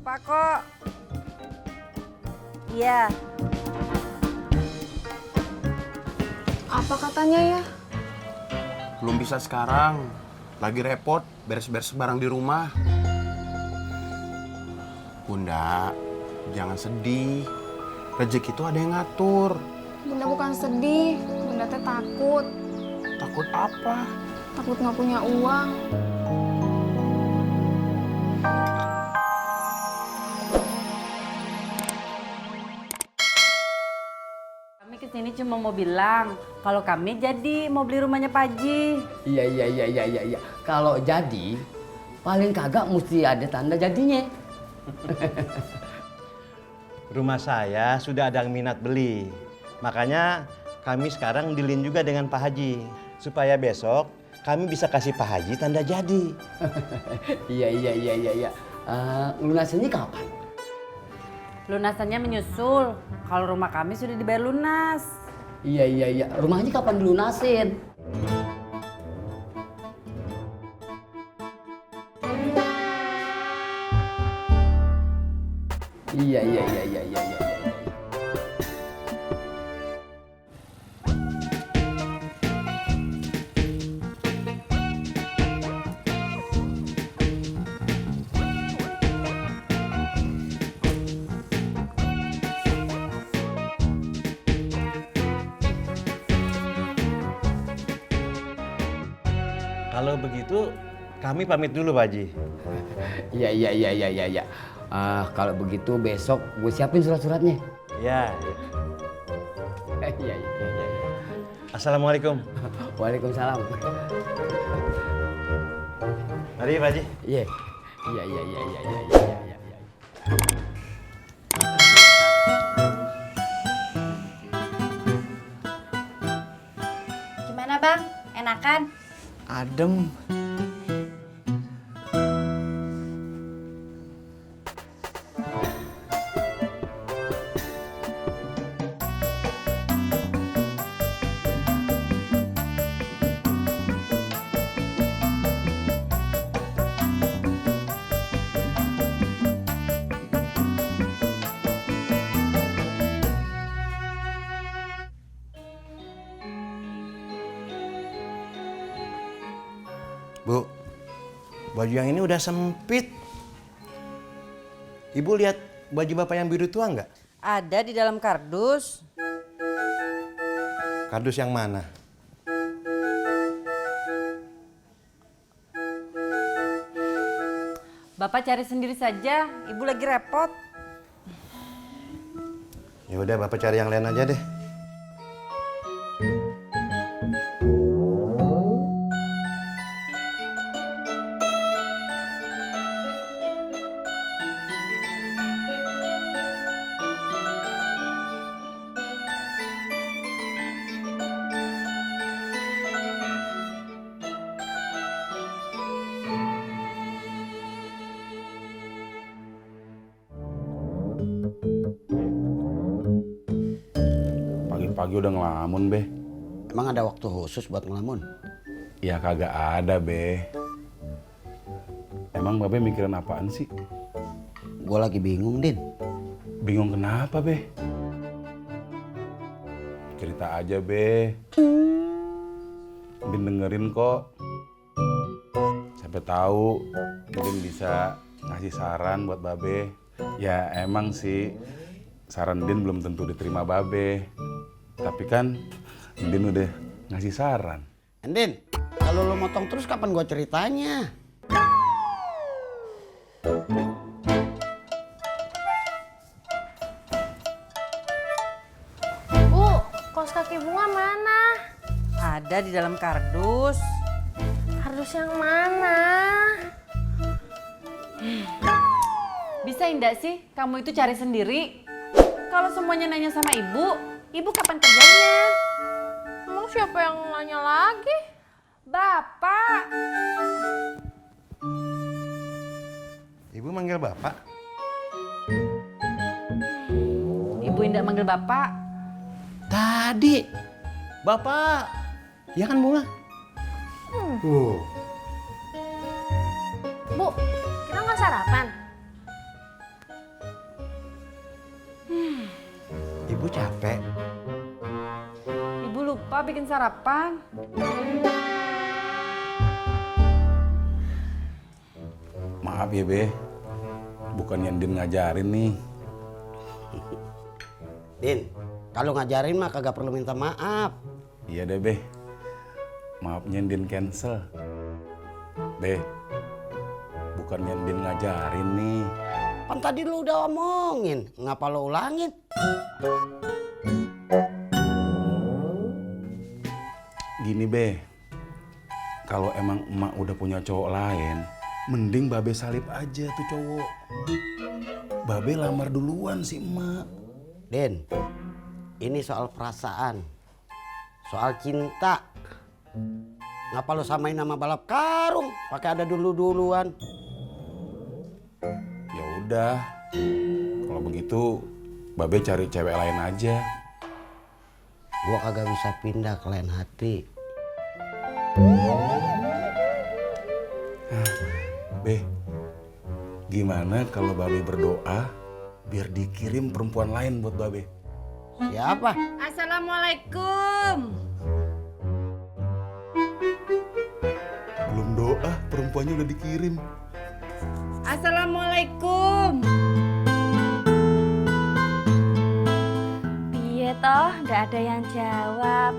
Pak kok. Iya. Apa katanya ya? Belum bisa sekarang. Lagi repot beres-beres barang di rumah. Bunda, jangan sedih. Rezeki itu ada yang ngatur. Bunda bukan sedih, Bunda teh takut. Takut apa? Takut nggak punya uang. Kami kesini cuma mau bilang kalau kami jadi mau beli rumahnya Pak Haji. Iya. Kalau jadi, paling kagak mesti ada tanda jadinya. Rumah saya sudah ada yang minat beli. Makanya kami sekarang dealin juga dengan Pak Haji. Supaya besok kami bisa kasih Pak Haji tanda jadi. Iya. Lunasannya kapan? Lunasannya menyusul. Kalau rumah kami sudah dibayar lunas. Iya. Rumahnya kapan dilunasin? Iya. Kalau begitu kami pamit dulu Pak Haji. Iya. Kalau begitu besok gue siapin surat-suratnya. Ya. Iya. Assalamualaikum. Waalaikumsalam. Mari Pak Haji. Iya. Gimana Bang? Enakan? Adem. Bu, baju yang ini udah sempit. Ibu lihat baju bapak yang biru tua nggak? Ada di dalam kardus. Kardus yang mana? Bapak cari sendiri saja. Ibu lagi repot. Ya udah bapak cari yang lain aja deh. Pagi-pagi udah ngelamun, Be. Emang ada waktu khusus buat ngelamun? Ya kagak ada, Be. Emang Babe mikirin apaan sih? Gue lagi bingung, Din. Bingung kenapa, Be? Cerita aja, Be. Din dengerin kok. Siapa tahu Din bisa ngasih saran buat Babe. Ya emang sih saran Din belum tentu diterima Babe. Tapi kan Din udah ngasih saran. Din, kalau lo motong terus kapan gue ceritanya? Bu, kaos kaki bunga mana? Ada di dalam kardus. Kardus yang mana? Bisa indah sih kamu itu cari sendiri? Kalau semuanya nanya sama ibu kapan kerjanya? Emang siapa yang nanya lagi? Bapak. Ibu manggil bapak? Ibu Indah manggil bapak. Tadi. Bapak. Ya kan Bunga? Bu, kita nggak sarapan? capek? Ibu lupa bikin sarapan. Maaf ya, Be. Bukan yang Din ngajarin nih. Din, kalau ngajarin mah kagak perlu minta maaf. Iya deh, Be. Maafnya Din cancel. Be, bukan yang Din ngajarin nih. Kan tadi lu udah omongin, ngapa lo ulangin? Gini, Be. Kalau emang emak udah punya cowok lain, mending Babe salip aja tuh cowok. Babe lamar duluan si emak. Din, ini soal perasaan, soal cinta. Ngapa lo samain nama balap karung? Pakai ada duluan. Ya udah, kalau begitu Babe cari cewek lain aja. Gua kagak bisa pindah ke lain hati. Be, gimana kalau Babe berdoa biar dikirim perempuan lain buat Babe? Siapa? Assalamualaikum. Belum doa, perempuannya udah dikirim. Assalamualaikum. Iya toh, nggak ada yang jawab.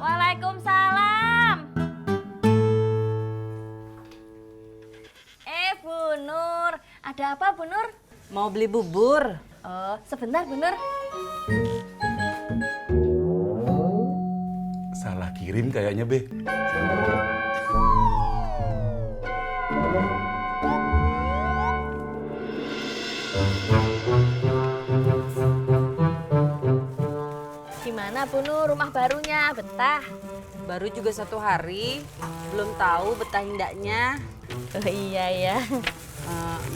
Waalaikumsalam. Bu Nur, ada apa Bu Nur? Mau beli bubur? Oh, sebentar Bu Nur. Salah kirim kayaknya, Be. Gimana Bu Nur, rumah barunya betah? Baru juga 1 hari, belum tahu betah indaknya. Oh iya ya.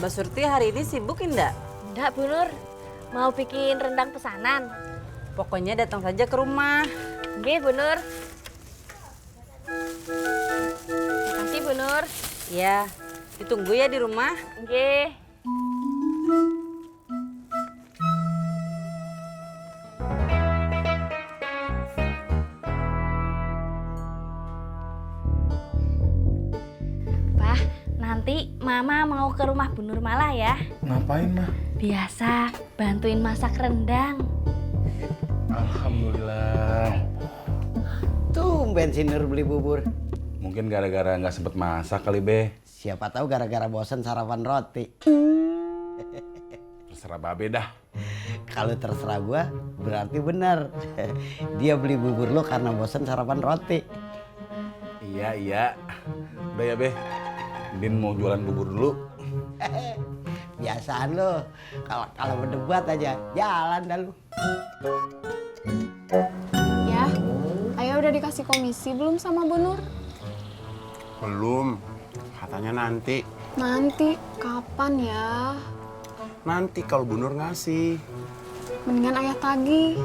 Mbak Surti hari ini sibuk indak? Enggak Bu Nur, mau bikin rendang pesanan. Pokoknya datang saja ke rumah. Oke Bu Nur. Makasih Bu Nur. Ya, ditunggu ya di rumah. Oke. Pak, nanti Mama mau ke rumah Bu Nurmalah ya. Ngapain, mah? Biasa bantuin masak rendang. Alhamdulillah. Tumben si Nur beli bubur. Mungkin gara-gara nggak sempet masak kali, Be. Siapa tahu gara-gara bosen sarapan roti. Terserah Babe dah. Kalau terserah gua, berarti benar. Dia beli bubur lo karena bosen sarapan roti. Iya. Udah ya, Be. Din mau jualan bubur dulu. Biasaan lo, kalau berdebat aja, jalan dah lu. Ya, Ayah udah dikasih komisi belum sama Bu Nur? Belum, katanya nanti. Nanti, kapan ya? Nanti kalau Bu Nur ngasih. Mendingan Ayah tagih.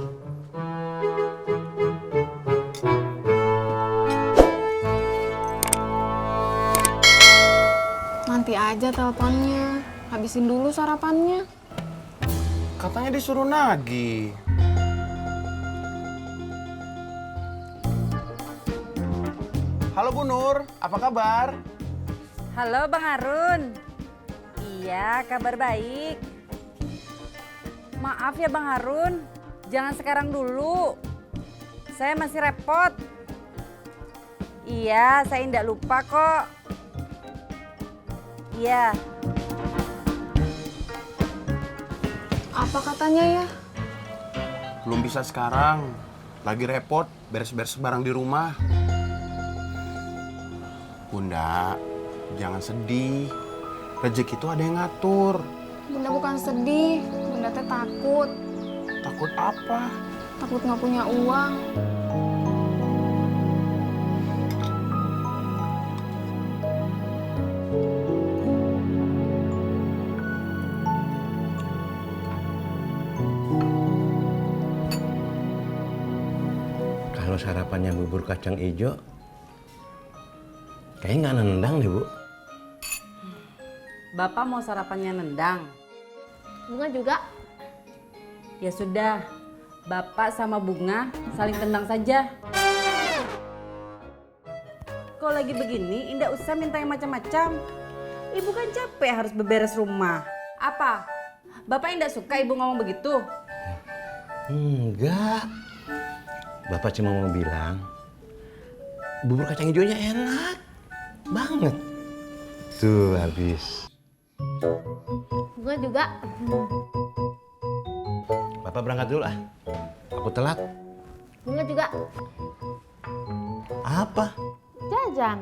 Nanti aja teleponnya, habisin dulu sarapannya. Katanya disuruh nagih. Halo Bu Nur, apa kabar? Halo Bang Harun. Iya, kabar baik. Maaf ya Bang Harun, jangan sekarang dulu. Saya masih repot. Iya, saya tidak lupa kok. Iya. Apa katanya ya? Belum bisa sekarang. Lagi repot, beres-beres barang di rumah. Bunda, jangan sedih. Rezeki itu ada yang ngatur. Bunda bukan sedih, Bunda teh takut. Takut apa? Takut nggak punya uang. Kalau sarapannya bubur kacang ijo, kayaknya nggak nendang deh, Bu. Bapak mau sarapannya nendang? Bunga juga. Ya sudah, Bapak sama Bunga saling tendang saja. Kalau lagi begini, Indah usah minta yang macam-macam. Ibu kan capek harus beberes rumah. Apa? Bapak Indah suka ibu ngomong begitu? Enggak. Bapak cuma mau bilang, bubur kacang hijaunya enak banget. Tuh habis. Bunga juga. Bapak berangkat dulu ah. Aku telat. Bunga juga. Apa? Jajan.